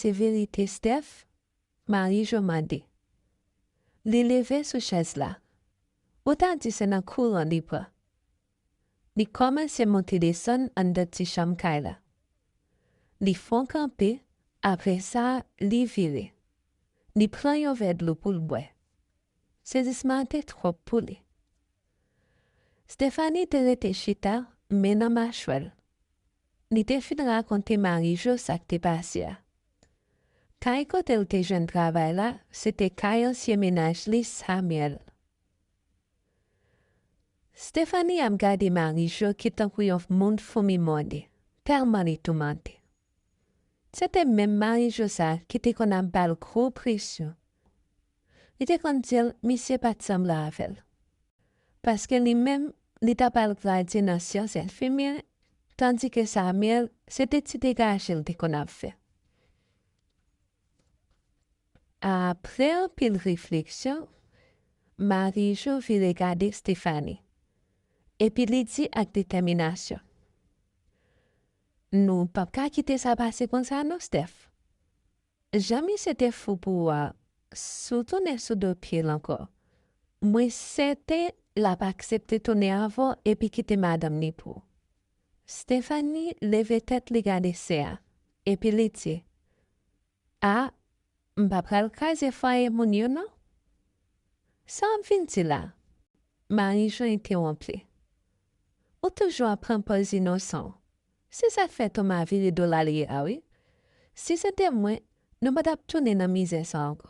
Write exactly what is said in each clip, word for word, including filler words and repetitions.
Se verite, Steph? Mari Jo mande. Li leve sou chèz la. Ou ta di se nan kouran li pran. Li kòmanse monte desann anndan ti chanm kay la. Li fon kanpe, apre sa, li vire. Li pran yon vè dlo pou l bwè. Sezisman an te twòp pou li. Stephanie te rete chita, men nan machwè l. Li te fin rakonte Mari Jo sa k te pase a. Kay kote l te jwenn travay la, se te kay ansyen mennaj li, Samuel. Stephanie ap gade Mari Jo ki tankou yon moun foumi mòde, tèlman li toumante. Se te menm Mari Jo sa a ki te konn ap ba l gwo presyon. Li te konn di l misye pa t sanble avè l. Paske li menm, li t ap al gradye nan syans enfimyè, tandike Samuel, se te ti degaje l te konn ap fè. Apre anpil refleksyon, Mari Jo vire gade Stephanie, epi li di ak detèminasyon, "Nou p ap ka kite sa pase konsa non, Steph. Jan misye te fou pou ou a, si w tounen sou do pye l ankò, mwen sèten l ap aksepte tounen avè w epi kite madanm li pou ou." Stephanie leve tèt li gade sè a, epi li di, "A, m pa pral kraze fwaye moun yo non." "Sa w ap vin di la?" Mari Jo entewonp li. "Ou toujou ap pran pòz inosan w. Se sa k fè Toma vire do l ale a wi. Si se te mwen, nou pa t ap tounen nan mizè sa ankò.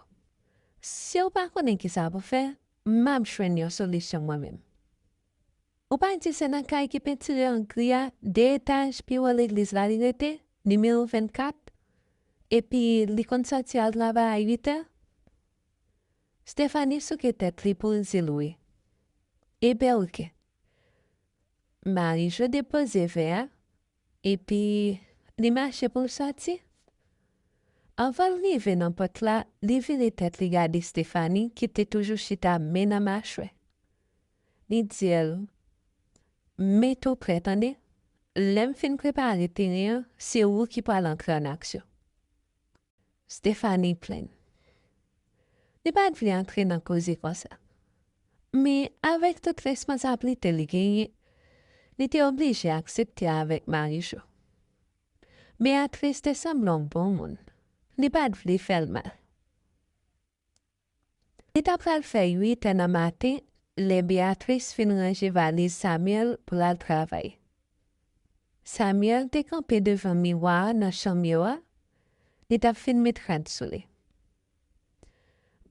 Si w pa konnen kisa pou fè, m ap jwenn yon solisyon mwen menm." "Ou pa di se nan kay ki pentire an gri a, de etaj pi wo legliz la li rete, nimewo vennkat, epi li konn sòti al travay a uit è?" Stephanie souke tèt li pou l di l wi. "Ebyen oke." Mari Jo depoze vè a, epi li mache pou l sòti. Anvan l rive nan pòt la, li vire tèt li gade Stephanie ki te toujou chita men nan machwè. Li di l, "Mete w prè tande, lè m fin prepare teren an, se ou ki pral antre ann aksyon." Stephanie plenn. Li pa t vle antre nan koze konsa. Men avèk tout responsablite li genyen, li te oblije aksepte avèk Mari Jo. Beatrice te sanble yon bon moun. Li pa t vle fè l mal. Li ta pral fè uit è nan maten lè Beatrice fin ranje valiz Samuel pou l al travay. Samuel te kanpe devan miwa a nan chanm yo a, li t ap fin met rad sou li.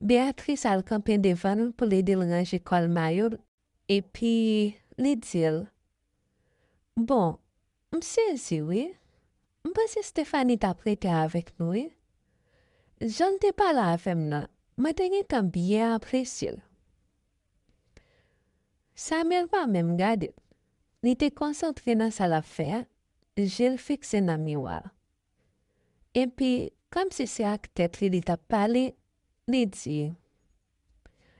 Beatrice al kanpe devan l pou l ede l ranje kòl mayo l, epi li di l, "Bon, m sezi wi. M panse Stephanie t ap rete avèk nou wi. Jan l te pale avè m nan, mwen te gentan byen apresye l." Samuel pa menm gade l. Li te konsantre nan sa l ap fè a, je l fikse nan miwa a. Epi, kòmsi se ak tèt li li t ap pale, li di,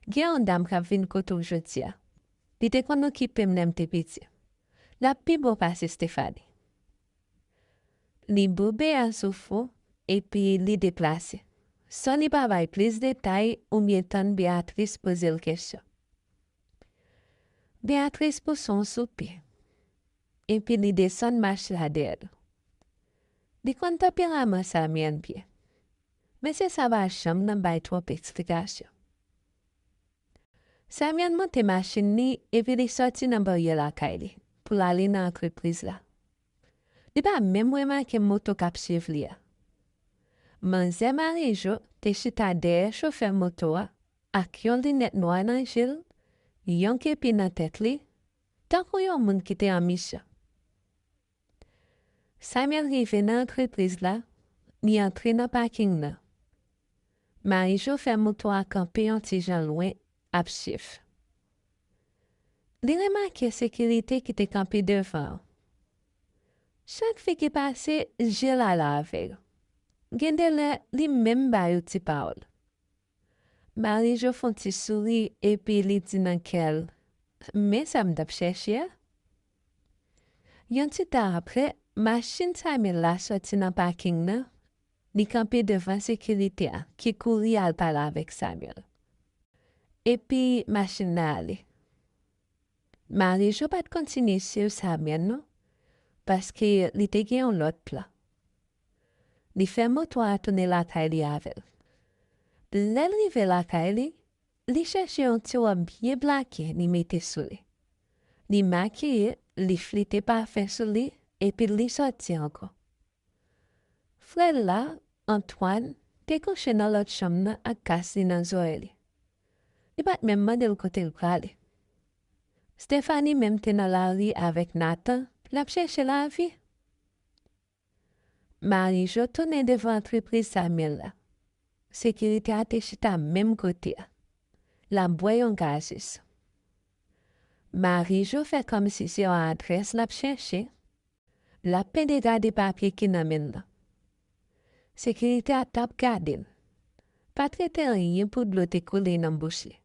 "Gen yon dam k ap vin kote w jodi a. Li te konn okipe m lè m te piti. L ap pi bon pase Stephanie." Li boube a sou fou, epi li deplase, san li pa bay plis detay oubyen tann Beatrice poze l kesyon. Beatrice pouse yon soupi, epi li desann mach la dèyè l. Li konn tanperaman Samuel byen. Mesye sa pa janm nan bay twòp eksplikasyon. Samuel monte machin li epi li sòti nan baryè lakay li pou l ale nan antrepriz la. Li pa menm remake moto k ap swiv li a. Manzè Mari Jo te chita dèyè chofè moto a ak yon linèt nwa nan je l, yon kepi nan tèt li, tankou yon moun ki te an misyon. Samuel rive nan antrepriz la, li antre nan paking nan. Mari Jo fè moto a kanpe yon ti jan lwen, ap swiv. Li remake sekirite ki te kanpe devan an. Chak fi ki pase, je l ale avè yo. Gen de lè, li menm ba yo ti pawòl. Mari Jo fè yon ti souri epi li di nan kè l, "Men sa m t ap chèche a." Yon ti tan apre, machin Samuel la sòti nan paking nan, Li kanpe devan sekirite a, ki kouri al pale avèk Samuel. Epi machin nan ale. Marijo pa t kontinye swiv Samuel non, paske li te gen yon lòt plan. Li fè moto a tounen lakay li avè l. Lè l rive lakay li, li chèche yon ti wòb byen plake li mete sou li. Li makiye, li flite pafen sou li, epi li sòti ankò. Frè l la, Antoine, te kouche nan lòt chanm nan ak kas li nan zòrèy li. Li pa t menm mande l kote l prale. Stephanie menm te nan lari avèk Nathan, l ap chèche lavi. Marijo tounen devan antrepriz Samuel la. Sekirite a te chita menm kote a. L ap bwè yon gazis. Marijo fè kòmsi se yon adrès l ap chèche. L ap pede gade papye ki nan men l lan. Sekirite a t ap gade l. Pa t rete anyen pou dlo te koule nan bouch li.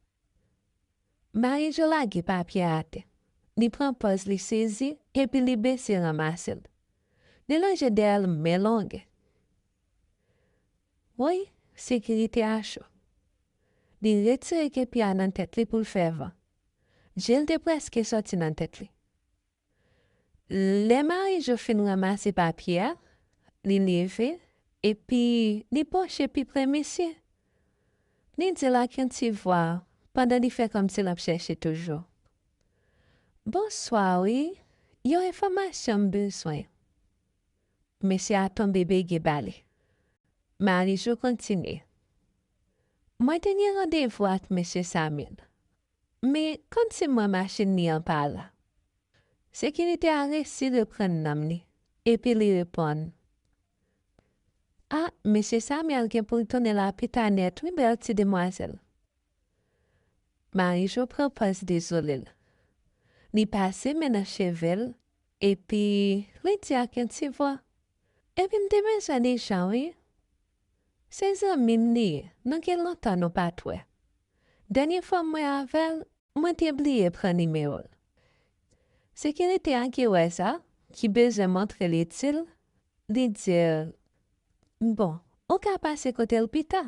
Marijo lage papye a atè. Li pran pòz li sezi epi li bese ranmase l. Li lonje dèyè l men longue. Woy, sekirite a cho. Li retire kepi a nan tèt li pou l fè van. Je l te prèske sòti nan tèt li. Lè Marijo fin ranmase papye a, li leve, epi li pwoche pi pre misye. Li di l ak yon ti vwa, pandan li fè kòmsi l ap chèche toujou. Bonswa wi, yon enfòmasyon m bezwen. Mesye a tonbe bege ba li. Marijo kontinye. Mwen te gen randevou ak mesye Samuel. Men kòmsi m wè machin li an pa la. Sekirite a resi reprann nanm li, epi li reponn, a, mesye Samuel gen pou l tounen la pita nèt wi bèl ti demwazèl. Marijo pran pòz dezole l. Li pase men nan cheve l, epi li di ak yon ti vwa, epi m te bezwen li jan wi. Se zanmi m li ye, nan gen lontan nou pa t wè. Dènye fwa m wè avè l, mwen te bliye pran nimewo l. Sekirite a ki wè sa, ki bezwen montre l itil, li di l, bon, ou ka pase kote l pita.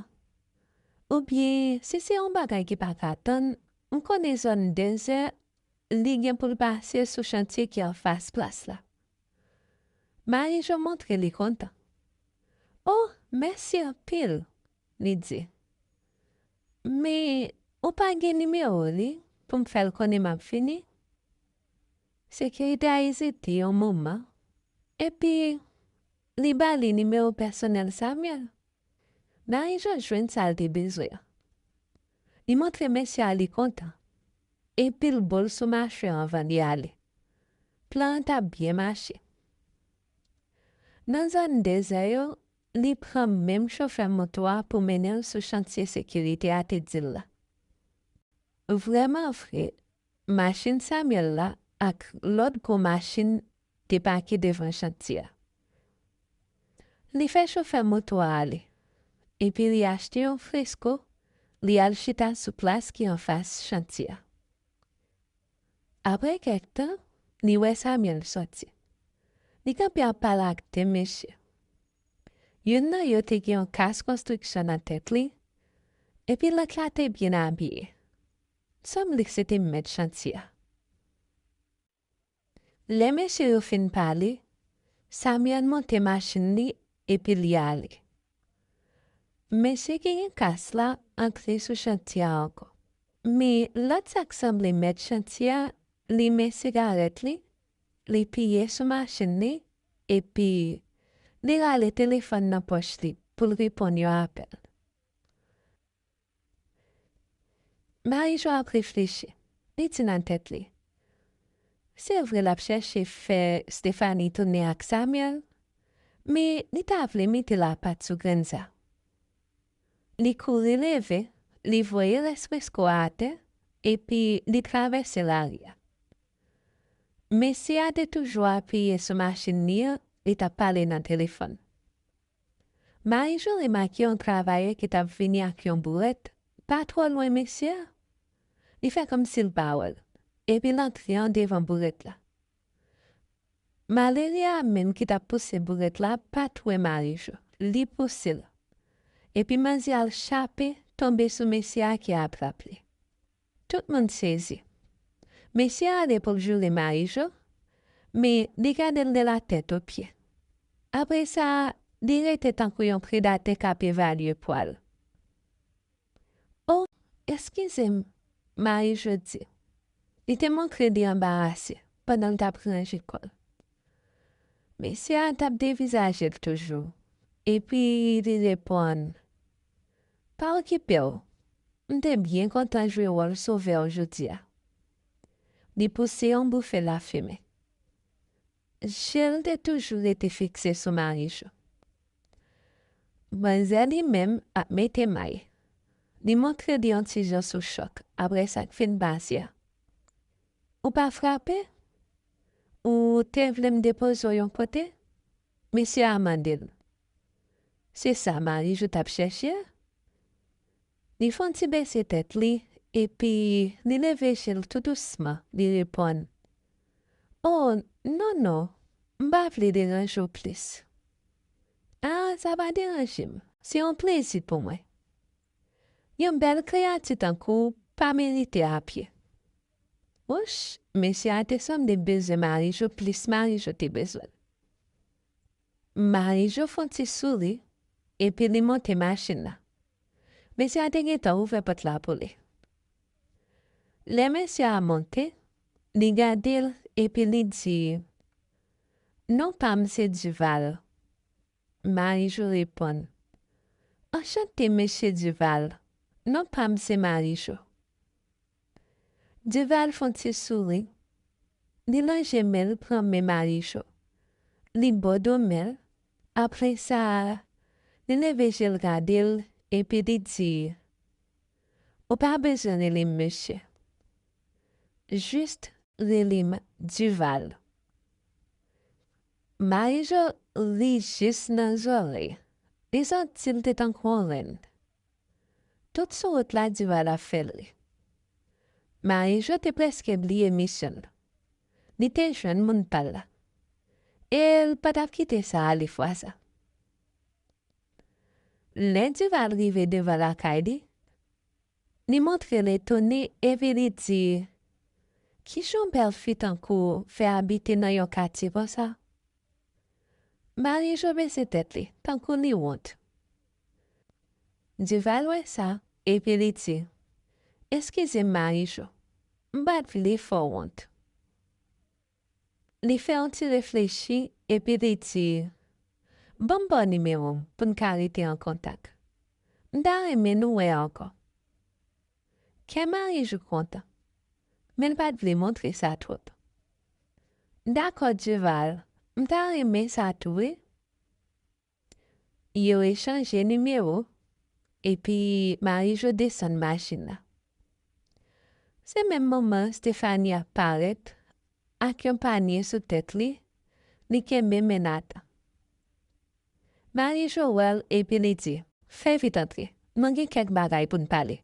Oubyen, si se yon bagay ki pa ka tann, m konnen zòn dezè, li gen pou l pase sou chantye ki anfas plas la. Marijo montre li kontan. O, mèsi anpil, li di. Men, ou pa gen nimewo li pou m fè l konnen m ap vini? Sekirite a ezite yon moman, epi li ba li nimewo pèsonèl Samuel. Marijo jwenn sa l te bezwen an. Li montre mesye a li kontan, epi l bo l sou mache anvan li ale. Plan an t ap byen mache. Nan zòn dezè yo, li pran menm chofè moto a pou mennen l sou chantye sekirite a te di l la. Vrèman vre, machin Samuel la ak lòt gwo machin te pake devan chantye a. Li fè chofè moto a ale, epi li achte yon fresko, li al chita sou plas ki anfas chantye a. Apre kèk tan, li wè Samuel sòti. Li kanpe ap pale ak de mesye. Youn nan yo te gen yon kas konstriksyon nan tèt li, epi lòt la te byen abiye. Sanble se te mèt chantye a. Lè mesye yo fin pale, Samuel monte machin li epi li ale. Mesye ki gen kas la antre sou chantye a ankò. Men lòt sa k sanble mèt chantye a limen sigarèt li, li piye sou machin li, epi li rale telefòn nan pòch li pou l reponn yon apèl. Marijo ap reflechi. Li di nan tèt li, se vre l ap chèche fè Stephanie tounen ak Samuel, men li ta vle mete lapat sou grenn sa. Li kouri leve, li voye rès fresko a atè, epi li travèse lari a. Mesye a te toujou apiye sou machin li an, li t ap pale nan telefòn. Marijo remake yon travayè ki t ap vini ak yon bourèt pa twò lwen mesye a. Li fè kòmsi l pa wè l, epi l antre andevan bourèt la. Malere a menm ki t ap pouse bourèt la pa t wè Marijo. li pouse l. Epi manzè a chape tonbe sou mesye a ki atrap li. Tout moun sezi. Mesye a ale pou l joure Marijo, men li gade l de latèt o pye. Apre sa, li rete tankou yon predatè k ap evalye pwa l. "O, eskize m," Marijo di. Li te montre li anbarase pandan l t ap ranje kò l. Mesye a t ap devizaje l toujou, epi li reponn, "Pa okipe w, m te byen kontan jwe wòl sovè w jodi a." Li pouse yon boufe lafimen. Je l te toujou rete fikse sou Marijo. Manzè li menm ap mete may. Li montre li yon ti jan sou chòk apre sa k fin pase a. "Ou pa frape? Ou te vle m depoze w yon kote?" mesye a mande l. Se sa Marijo t ap chèche a? Li fè yon ti bese tèt li, epi li leve je l tou dousman, li reponn, "O, non, non, m pa vle deranje w plis." "A, sa pa deranje m. Se yon plezi pou mwen. Yon bèl kreyati tankou w pa merite apye." Wouch, mesye a te sanble bezwen Marijo plis Marijo te bezwen l. Marijo fè yon ti souri, epi li monte machin nan. Mesye a te gentan ouvè pòt la pou li. Lè mesye a monte, li gade l, epi li di, "Non pa m se Duval." Marijo reponn, "Anchante, mesye Duval. Non pa m se Marijo." Duval fè yon ti souri. Li lonje men l pran men Marijo. Li bòdo men l. Apre sa, li leve je l gade l, epi li di, "Ou pa bezwen rele m mesye. Jis rele m Duval." Marijo ri jis nan zòrèy. Li santi l te tankou yon rèn. Tout sou wout la, Duval ap fè l ri. Marijo te prèske bliye misyon l. Li te jwenn moun pa l la. E l pa t ap kite sa ale fwa sa. Lè Duval rive devan lakay li, li montre l etone epi li di, "Kijan yon bèl fi tankou w fè abite nan yon katye konsa?" Marijo bese tèt li, tankou li wont. Duval wè sa, epi li di, "Eskize m, Marijo, m pa t vle fè w wont." Li fè yon ti reflechi, epi li di, "Ban m ba w nimewo m pou n ka rete an kontak. M ta renmen nou wè ankò." Kè Marijo kontan, men l pa t vle montre sa twòp. "Dakò, Duval, m ta renmen sa tou, wi." Yo echanje nimewo, epi Marijo desann machin nan. Se menm moman Stephanie ap parèt ak yon panye sou tèt li, li kenbe men Nathan. Marijo wè l epi li di, "Fè vit antre, nou gen kèk bagay pou n pale."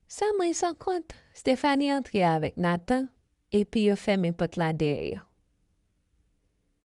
San ri san kont, Stephanie antre avèk Nathan, epi yo fèmen pòt la dèyè yo.